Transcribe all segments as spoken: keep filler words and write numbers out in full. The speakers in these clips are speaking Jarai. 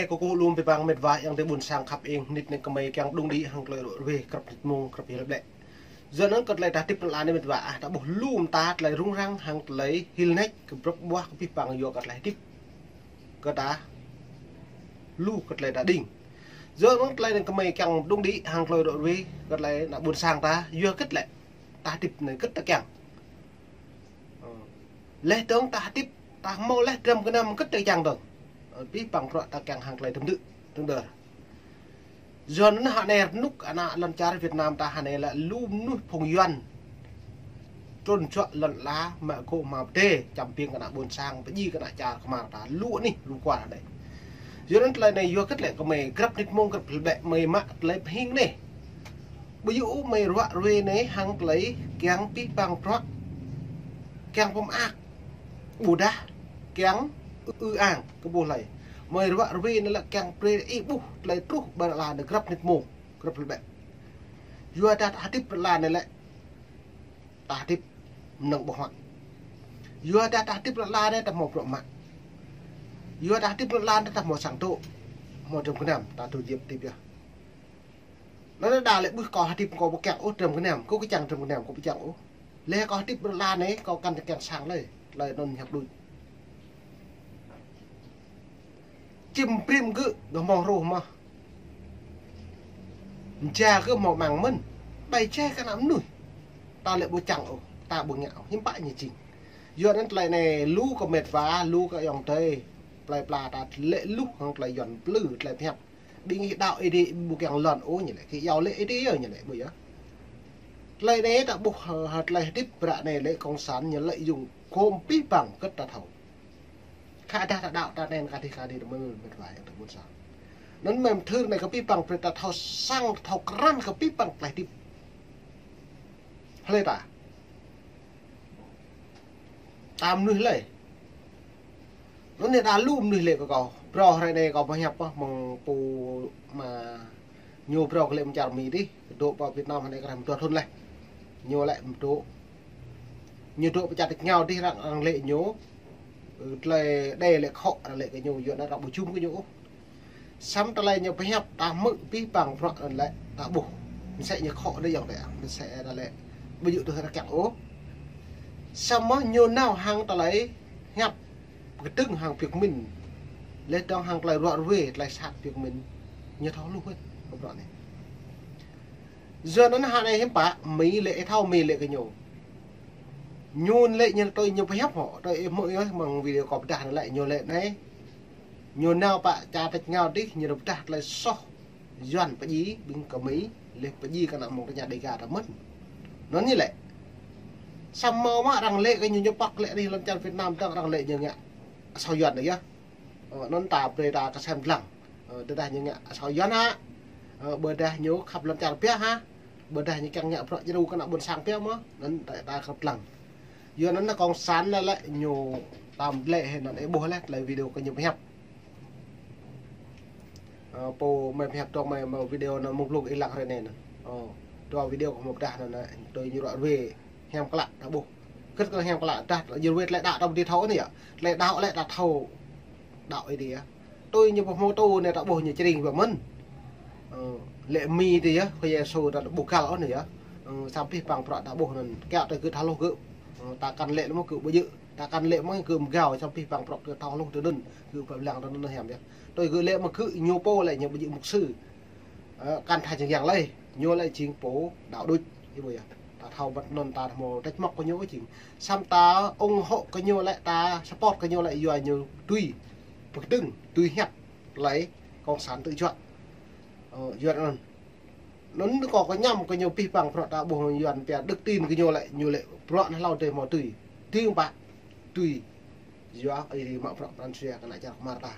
Kơkuh lŏm abih bang met wa ayŏng adơi ƀôn sang khăp ing, hnit anai gơmơi kiăng pơđŭng đĭ hăng tơlơi ră ruai, krăp hnit mông, krăp hil ƀlĕ. Yua anŭn kơ tơlơi ta hơdip ră anai met wa, ah, ta ƀuh lu mơta tơlơi rŭng răng hăng tơlơi hil nač, kơ bruă ƀuah kơ abih bang yua kơ tơlơi hơdip kơ ta lu kơ tơlơi ta đing. Yua anŭn tơlơi anai gơmơi kiăng pơđŭng đĭ hăng tơlơi ră ruai kơ tơlơi ană ƀôn sang ta, yua hơget lĕ ta hơdip anai hơget ta kiăng. Ơ. Laih dơ̆ng ta hơdip, ta hmâo laih dram gơnam hơget ta kiăng dơ̆ng. Ơ, abih bang bruă ta kiăng hăng tơlơi tơm đư̆, tơm đơr. Yua anŭn hă anai rơnŭk ană lŏn čar Việt Nam ta hă anai lĕ lu mơnuih phung Yuan trŭn juă lŏn ala mă gŏ mă pơdai, čăm ƀing kơ ană ƀôn sang, pơdjai kơ ană čar Khmer ta, lu anih, lu kual anai. Yua anŭn tơlơi anai yua hơget lĕ gơmơi krăp hnit mông, krăp hil ƀlĕ, gơmơi mă tơlơi pơhing anai. Ƀu djơ̆ ôh gơmơi ră ruai anai hăng tơlơi kiăng abih bang bruă, kiăng pơmơak, ƀôdah kiăng ư, ư ang kơ ƀuh hlơi. Gơmơi ră ruai anai lĕ kiăng brơi ih ƀuh tơlơi truh ƀơi lŏn ala anai krăp hnit mông, krăp hil ƀlĕ. Yua dah ta hơdip ƀơi lŏn ala anai lĕ ta hơdip mơnơ̆ng ƀơ̆ng huă. Yua dah ta hơdip ƀơi lŏn ala anai ta hmâo bruă mă. Yua ta hơdip ƀơi lŏn ala anai ta hmâo sang dŏ, hmâo dram gơnam, ta dŏ djŏp hơdip yơh. Anŭn đa lĕ ƀuh kâo hơdip kâo ƀu kiăng ôh dram gơnam, kâo ƀu kiăng dram gơnam, kâo ƀu kiăng ôh. Laih kâo hơdip ƀơi lŏn ala anai, kâo kăn kiăng sang lơi, tơlơi anŭn hiăp đôč. Čim brĭm gơ̆, gơ̆ hmâo hruh mơ̆n. Mơja gơ̆ hmâo amăng mơ̆n. Ƀai jai kơ ană mơnuih. Ta lĕ ƀu čang ôh, ta ƀu ngă ôh, hiư̆m pă ñu jing. Yua anŭn tơlơi anai lu kơ met wa, lu kơ ayŏng adơi plơi pla ta lĕ luh hăng tơlơi Yuan plư, tơlơi pơhiăp. Ƀing ih đaŏ Ơi Adai ƀu kiăng lŏn ôh ñu lĕ, kơ iâu lĕ Ơi Adai yơh ñu lĕ, ƀu yơh. Tơlơi anai ta ƀuh, hơ, hơ, tơlơi hơdip ră anai lĕ cộng sản ñu lợi dụng gom abih bang hơget ta thâo. Khă dah ta đaŏ ta anai kơ dih kơ dih tơ mơ̆n met wa ayŏng adơi ƀôn sang. Anŭn mơ̆ng thưr anai kơ abih bang brơi ta thâo săng, thâo krăn kơ abih bang tơlơi hơdip. Hlơi ta? Ta mơnuih hlơi? Anŭn anai đa lu mơnuih lĕ kơ kâo. Phrâo hrơi anai kâo pơhiăp pơ mơ̆ng pô mă ñu phrâo kơ lĕ mơ̆ng čar Mi dih, dŏ pơ Việt Nam hă anai kơ răm dua thŭn laih. Ñu lĕ mơ̆ dŏ. Ñu dŏ pơ čar tač rơngiao dih arăng, arăng lĕ ñu. Ơ, tơlơi đe lĕ khŏ, arăng lĕ kơ ñu, yua anŭn arăng ƀu jum kơ ñu ôh. Samơ̆ tơlơi ñu pơhiăp ta hmư̆ abih bang bruă anŭn lĕ ta ƀuh. Mơsĕ ñu khŏ dih ayŏng adơi, mơsĕ ta lĕ ƀu djơ̆ tui arăng kiăng ôh. Samơ̆ ñu nao hăng tơlơi hiăp pơkơdơ̆ng hăng Việt Minh. Laih dơ̆ng hăng tơlơi ră ruai, tơlơi sat Việt Minh. Ñu thâo hluh hĭ kơ bruă anai. Yua anŭn hă anai hiư̆m pă, Mi lĕ ih thâo Mi lĕ kơ ñu. Ñu lĕ ñu tui ñu pơhiăp hŏ, tui ih hmư̆ yơh mơ̆ng video kâo pơdah anai lĕ ñu lĕ anai. Ñu nao pơ čar tač rơngiao dih, ñu pơdah tơlơi soh Yuan pơdjai ƀing kơ Mi, laih pơdjai kơ ană mơ̆ng tơña Dêga ta mơ̆n. Anŭn ñu lĕ. Samơ̆ mơ̆ arăng lĕ kơ ñu ñu pŏk lĕ dih lŏn čar Việt Nam dơ̆ng arăng lĕ ñu ngă asâo Yuan dih yơh. Ơ, anŭn ta brơi ta kơsem lăng. Ơ, tơdah ñu ngă asâo Yuan hă? Ơ, ƀôdah ñu khăp lŏn čar biă hă? Ƀôdah ñu kiăng ngă bruă djru kơ ană ƀôn sang biă mơ̆? Anŭn ta, ta khăp lăng. Yua anŭn ană cộng sản anai lĕ ñu tam lĕ hĭ anŭn ih ƀuh laih tơlơi video kơ ñu pơhiăp. Ơ, pô mơi pơhiăp dŏ mơi, mơi video anŭn mơ̆ng blung ih lăng hrơi anai anŭn. Ơ, dua video kâo hmâo pơdah anŭn, tui ñu ră ruai hiam klă ta ƀuh. Hơget kơ hiam klă dah, yua ruai tơlơi đaŏ ta ƀu dưi thâo anai yơh. Tơlơi đaŏ lĕ ta thâo đaŏ Ơi Adai yơh. Tui ñu pơhmutu anai ta ƀuh ñu čring biă mơ̆n. Ơ, lĕ Mi dih yơh, Khua Yêsu ta ƀu găl ôh anai yơh. Ơ, samơ̆ abih bang bruă ta ƀuh anŭn, kiăng tui gơ̆ thâo hluh gơ̆. Ơ, ta kăn lĕ mơ̆ gơ̆ ƀu djơ̆, ta kăn lĕ mơ̆ gơ̆ mơgao, samơ̆ abih bang bruă gơ̆ thâo hluh tui anŭn, gơ̆ pơblang tui anŭn hiam yơh. Tui gơ̆ lĕ mơ̆ gơ̆ ñu pô lĕ ñu ƀu djơ̆ mục sư. Ơ, kăn tha jing yang lơi, ñu lĕ jing pô đaŏ đôč, ih ƀuh yơh. Ta thâo mơ̆n anŭn ta hmâo tĕč mŏk kơ ñu jing. Samơ̆ ta ủng hộ kơ ñu lĕ, ta support kơ ñu lĕ yua ñu tui pơkơdơ̆ng, tui hiăp tơlơi cộng sản tŭ juă. Ơ, yua anŭn. Anŭn kâo kơñăm kơ ñu abih bang bruă ta ƀuh Yuan pia đức tin kơ ñu lĕ, ñu lĕ bruă anŭn hlâo dêh hmâo tui. Tui ƀă, tui. Yua Ơi Adai mă bruă pran jua kơ ană čar Khmer ta.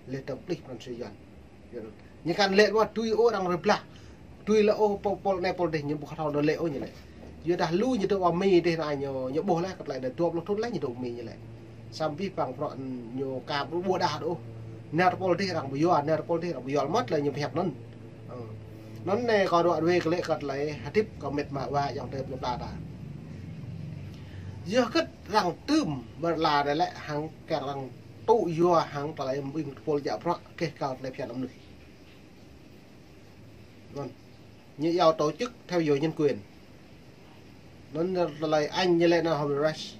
Laih dơ̆ng pơplih pran jua Yuan. Yua anŭn. Ñu kăn lĕ mơ̆ tui ôh arăng rơblah. Tui lĕ ôh pô, pô anai pô dih ñu ƀu thâo anŭn lĕ ôh ñu lĕ. Yua dah lu ñu dŏ pơ Mi dih anai ñu, ñu ƀuh laih kơ tơlơi anai dua pluh thŭn laih ñu dŏ Mi ñu lĕ. Samơ̆ abih bang bruă ñu ka ƀu ƀuh đah ôh. Nao tơpul dih arăng ƀu yua, nao tơpul dih arăng ƀu yua mơ̆ tơlơi ñu pơhiăp anŭn. Ơ. Anŭn anai kâo ră ruai kơ lĕ kơ tơlơi hơdip kơ met wa ayŏng adơi plơi pla ta. Yua hơget arăng tơm ƀơi lŏn ala anai lĕ hăng kiăng arăng tŭ yua hăng tơlơi ƀing tơpul djă bruă keh kăl tơlơi phiăn mơnuih. Anŭn, ñu iâu tổ chức theo dõi nhân quyền. Anŭn tơlơi Anh ñu lĕ anŭn Human Rights.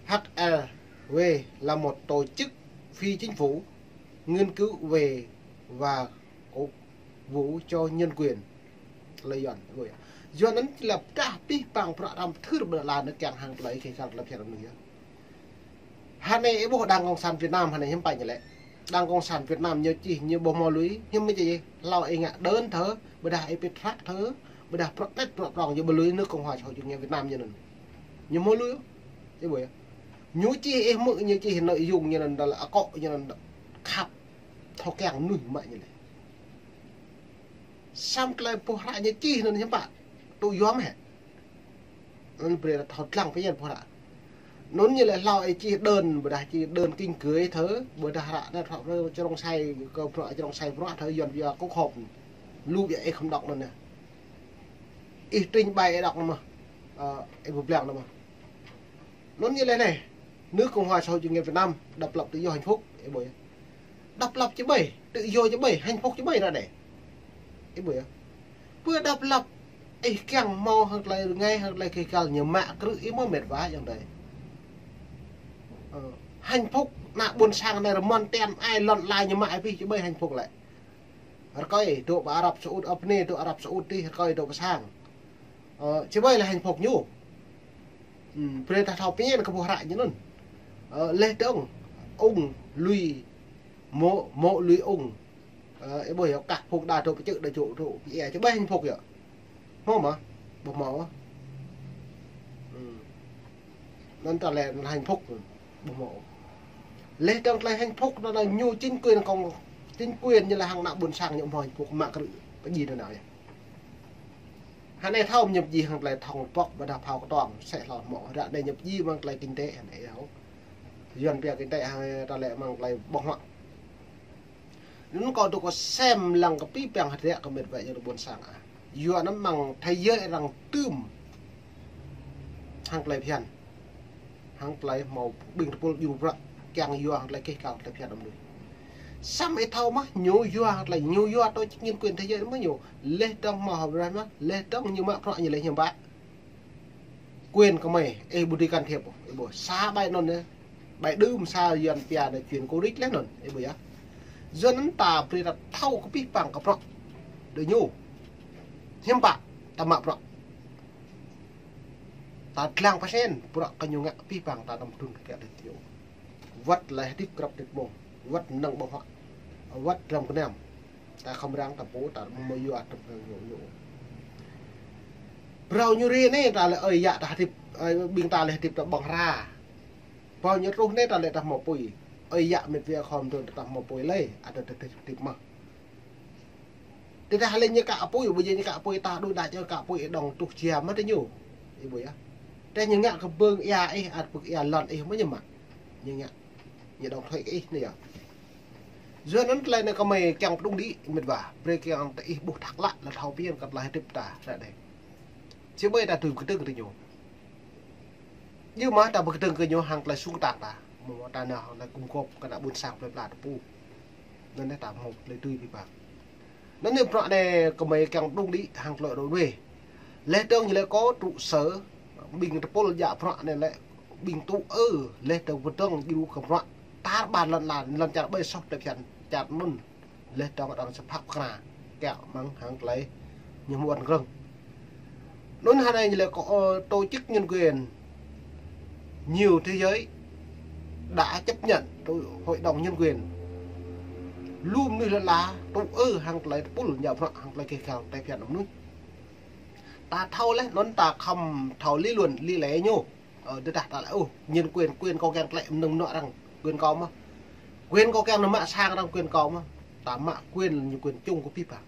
H R W là một tổ chức phi chính phủ nghiên cứu về và cổ vũ cho nhân quyền. Tơlơi Yuan, ơi. Yuan anŭn lĕ pơdah pih pang prăk ram thưr bơla anŭn kiăng hăng tơlơi keh kăl tơlơi phiăn mơnuih yơh. Hơnai ih ƀuh Đảng Cộng sản Việt Nam hơnai hiư̆m pă ñu lĕ. Đảng Cộng sản Việt Nam ñu čih ñu ƀu hmâo lui, hiư̆m mơ̆ čih, hlâo ih ngă đơn thơ, ƀôdah ih pĭt hră thơ, ƀôdah prăk tĕt prăk prong ñu ƀu lui nước Cộng hòa Xã hội Chủ nghĩa Việt Nam ñu anŭn. Ñu hmâo lui, ih ƀuh yơh. Ñu čih ih hmư̆ ñu čih nội dung ñu anŭn dah lĕ akŏ ñu anŭn khăp thâo kiăng mơnuih mă ñu lĕ. Samơ̆ tơlơi boh hră ñu čih anŭn hiư̆m pă, tŭ yua mơ̆ hĕ. Anŭn brơi ta thâo lăng pơñen boh hră. Anŭn ñu lĕ hlâo ih čih đơn, ƀôdah čih đơn kinh cưới thơ, ƀôdah hră anai hră čơrông sai, kơ bruă čơrông sai bruă thơ Yuan biă kŭk hŏp. Lu biă ih khŏm đŏk anŭn anai. Ih trình bày ih đŏk anŭn mơ̆. Ơ, ih ƀu lăng anŭn mơ̆. Anŭn ñu lĕ anai, nước Cộng hòa Xã hội Chủ nghĩa Việt Nam độc lập tự do hạnh phúc, ih ƀuh yơh. Độc lập či ƀai, tự do či ƀai, hạnh phúc či ƀai ră anai. Ih ƀuh yơh. Pơ độc lập, ih kiăng hmâo hăng tơlơi rơngai, hăng tơlơi keh kăl ñu mă krư̆ ih mơ̆ mĕt wa ayŏng adơi. Ơ, hạnh phúc ană ƀôn sang anai rơmon tem ai lŏn lai ñu mă ih pih či ƀai hạnh phúc lĕ. Rơkơi dŏ pơ Arab Saudi, ơ, pơ anai dŏ Arab Saudi, rơkơi dŏ pơ sang. Ơ, či ƀai lĕ hạnh phúc ñu. Ư, brơi ta thâo pơñen kơ boh hră ñu anŭn. Ơ, laih dơ̆ng, ung lui, mô̆, mô̆ lui ung. Ơ, ih ƀuh yơh kah phung đa dŏ pơ čư̆ đa dŏ dŏ pơ ia, či ƀai hạnh phúc yơh. Hmâo mơ̆? Ƀu hmâo. Ư. Anŭn ta lĕ hạnh phúc, ƀu hmâo. Laih dơ̆ng tơlơi hạnh phúc anŭn ñu chính quyền kông, chính quyền ñu lĕ hăng ană ƀôn sang ñu hmâo hạnh phúc mă krư̆ pơjing anŭn yơh. Hơnai thâo ñu pơjing hăng tơlơi thŏng pŏk ƀôdah phao kơtuang sĕ hlâo hmâo. Ră anai ñu pơjing mơ̆ng tơlơi kinh tế hơnai yơh. Yuan biă kinh tế hăng ta lĕ mơ̆ng tơlơi ƀơ̆ng huă. Anŭn kâo dŏ kâo sem lăng kơ pih pang hơdră kơ mĕt wa ayŏng adơi ƀôn sang ah. Yua anŭn mơ̆ng thế giới arăng tưm hăng tơlơi phiăn. Hăng tơlơi hmâo ƀing tơpul djru bruă kiăng yua hăng tơlơi keh kăl tơlơi phiăn mơnuih. Samơ̆ ih thâo mơ̆, ñu yua hăng tơlơi, ñu yua tổ chức nhân quyền thế giới mơ̆ ñu. Laih dơ̆ng hmâo hơbrah mơ̆, laih dơ̆ng ñu mă bruă ñu laih hiư̆m pă. Quyền kơ mơi, ih ƀu dưi can thiệp, ih ƀuh. Sa ƀai anŭn anai, ƀai đưm sa Yuan biă anai chuyện cũ rích laih anŭn, ih ƀuh yơh. Yua anŭn ta brơi ta thâo kơ pih pang kơ bruă đơi ñu. Hiư̆m pă, ta mă bruă. Ta lăng pơsen, bruă kơ ñu ngă pih pang ta anăm trŭn kơ kiă tui ñu. Wơ̆t tơlơi hơdip krăp hơdip mông, wơ̆t mơnơ̆ng ƀơ̆ng huă, wơ̆t dram gơnam. Ta khŏm răng ta pô, ta mơ̆ yua tơ̆p răng yua yua. Phrâo ñu ri anai ta lĕ ơi yă ta hơdip, ơi ƀing ta lĕ hơdip ta ƀơ̆ng hra. Phrâo ñu truh anai ta lĕ ta hmâo apui. Ơi yă mĕt wa khŏm dŏ ta hmâo apui lĕ, ăt ta hơdip mơ̆. Tơdah lĕ ñu ka apui, ƀu djơ̆ ñu ka apui ta đu đa čơ ka apui ih dŏng tuh jia mơ̆ tơ ñu. Ih ƀuh yơh. Tơdah ñu ngă kơ bưng ia ih, ăt bưng ia lŏn ih mơ̆ ñu mă. Ñu ngă. Ñu dŏng thuê kơ ih anai yơh. Yua anŭn tơlơi anai kơ mơi kiăng pơdŏng đĭ mĕt wa. Brơi kiăng tơ ih ƀuh thăk lă lă thâo pơyơr kơ tơlơi hơdip ta ră anai. Či ƀai ta tui pơkơdơ̆ng kơ ñu. Yua mơ̆ ta pơkơdơ̆ng kơ ñu hăng tơlơi sung kơtang ta. Mơ̆ ta nao hăng tơlơi gum gôp kơ ană ƀôn sang plơi pla ta pô. Anŭn anai ta hmâo tơlơi tui pih pang. Anŭn anai bruă anai kơ mơi kiăng pơdŏng đĭ hăng tơlơi đôč đuaĭ. Laih dơ̆ng ñu lĕ kơ trụ sở ƀing tơpul djă bruă anai lĕ ƀing tŭ ư, laih dơ̆ng pơdơ̆ng djru kơ bruă tar ƀar lŏn lan, lŏn čar ƀơi soh tơlơi phiăn čar anŭn. Laih dơ̆ng arăng sa phak pơkra kiăng mơ̆ng hăng tơlơi ñu hmâo ƀuăn rơ̆ng. Anŭn hơnai ñu lĕ kơ, ơ, tổ chức nhân quyền nhiều thế giới đã chấp nhận tổ hội đồng nhân quyền. Lu mơnuih lăn ala tŭ ư hăng tơlơi tơpul djă bruă hăng tơlơi keh kăl tơlơi phiăn mơnuih. Ta thâo laih, anŭn ta khŏm thâo lý luận, lý lẽ ñu. Ơ, tơdah ta lĕ, ơ, nhân quyền, quyền kơ kiăng tlĕ mơnơ̆ng mơnuă arăng, quyền kơ mơ̆. Quyền kơ kiăng nao mă sang arăng, quyền kơ mơ̆. Ta mă quyền, ñu quyền chung kơ pih pang.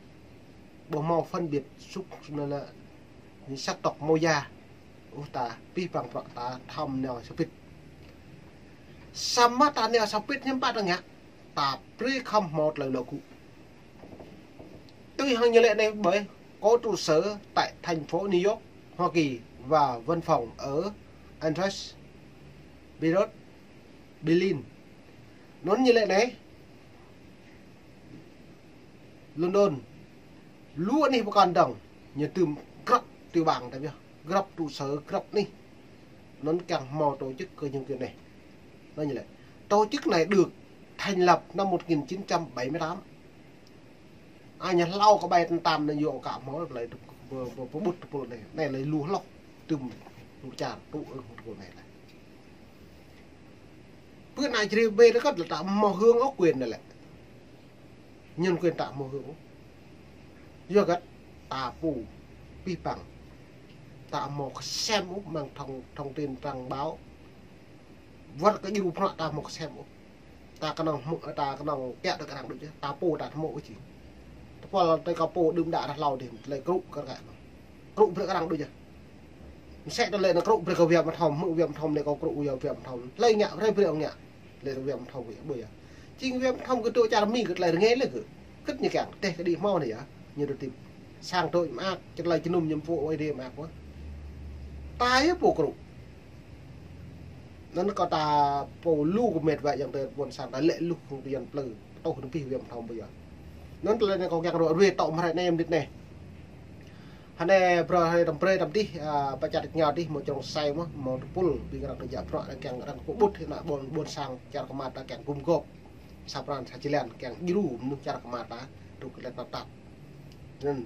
Ƀu hmâo phân biệt súc, anŭn lĕ, sắc tộc màu da. Ơ, ta pih pang bruă ta thâo nao sa pit. Samơ̆ ta nao sa pit hiư̆m pă ta ngă. Ta brơi khŏm hmâo tơlơi lŏ gŭ. Tui hăng ñu lĕ anai ƀơi, có trụ sở tại thành phố New York, Hoa Kỳ và văn phòng ở Anthrax, Beirut, Berlin. Anŭn ñu lĕ anai, London. Lu anih pơkŏn dơ̆ng, ñu tŭm grăp tiểu bang ta ƀiă, grăp trụ sở, grăp anih. Anŭn kiăng hmâo tổ chức kơ nhân quyền anai. Anŭn ñu lĕ. Tổ chức này được thành lập năm một nghìn chín trăm bảy mươi tám. Anai ñu hlâo kơ ƀai tơnă tam anai yua kơ hmâo tơlơi pơƀut tơpul anai. Anai lĕ lu hloh tŭm lu čar tŭ ư tơpul anai lĕ. Pơ anai čri bê tơkăt lĕ ta hmâo hương ôh quyền anai lĕ. Nhân quyền ta hmâo hương ôh. Yua hơget? Ta pô pih păng. Ta hmâo kơsem ôh mơ̆ng thông, thông tin trang báo. Wơ̆t kơ djru bruă ta hmâo kơsem ôh. Ta kơnơ̆ng hmư̆, ta kơnơ̆ng kiaŏ tơ kơ arăng đôč yơh. Ta pô ta hmâo ôh či. Tơpul tơlơi kơ pô đưm đă ră hlâo dih, tơlơi krŭ kơ ră anai. Krŭ brơi kơ arăng đôč yơh. Mơsĕ tơlơi anai krŭ brơi kơ Việt Nam thom, hmư̆ Việt Nam thom anai kâo krŭ yua Việt Nam thom. Tơlơi ngă, brơi brơi ŏng ngă. Tơlơi Việt Nam thom kơ ƀu yơh. Jing Việt Nam thom kơ tŭ čar Mi kơ tơlơi rơngai lĕ kơ. Kơ ñu kiăng, teh kơ đĭ hmâo anai yơh. Ñu tơtip. Sang tơlơi mơak, čơtlơi jơnum ñu pô ơi đê mơak wơ̆t. Ta yơh pô krŭ. Anŭn kơ ta pô lu kơ met wa yang tơ ƀôn sang ta lĕ lu kơ yang plư. Tơ̆ nơ̆ng pih Việt Nam thom ƀu yơh. Anŭn tơlơi anai kâo kiăng ră ruai tŏ mơ̆ng hrơi anai mơnit anai. Hơnai brơi hrơi tăm brơi tăm dih, a, pơčat ñu dih hmâo črông sai mơ̆, hmâo tơpul, ƀing arăng tơjă bruă, kiăng arăng pơƀut, hơnă ƀôn, ƀôn sang, čar kơmar ta kiăng gum gôp. Sa pran, sa jơlan, kiăng djru, mơnuih čar kơmar ta, truh kơ lĕ tơnap tap. Anŭn,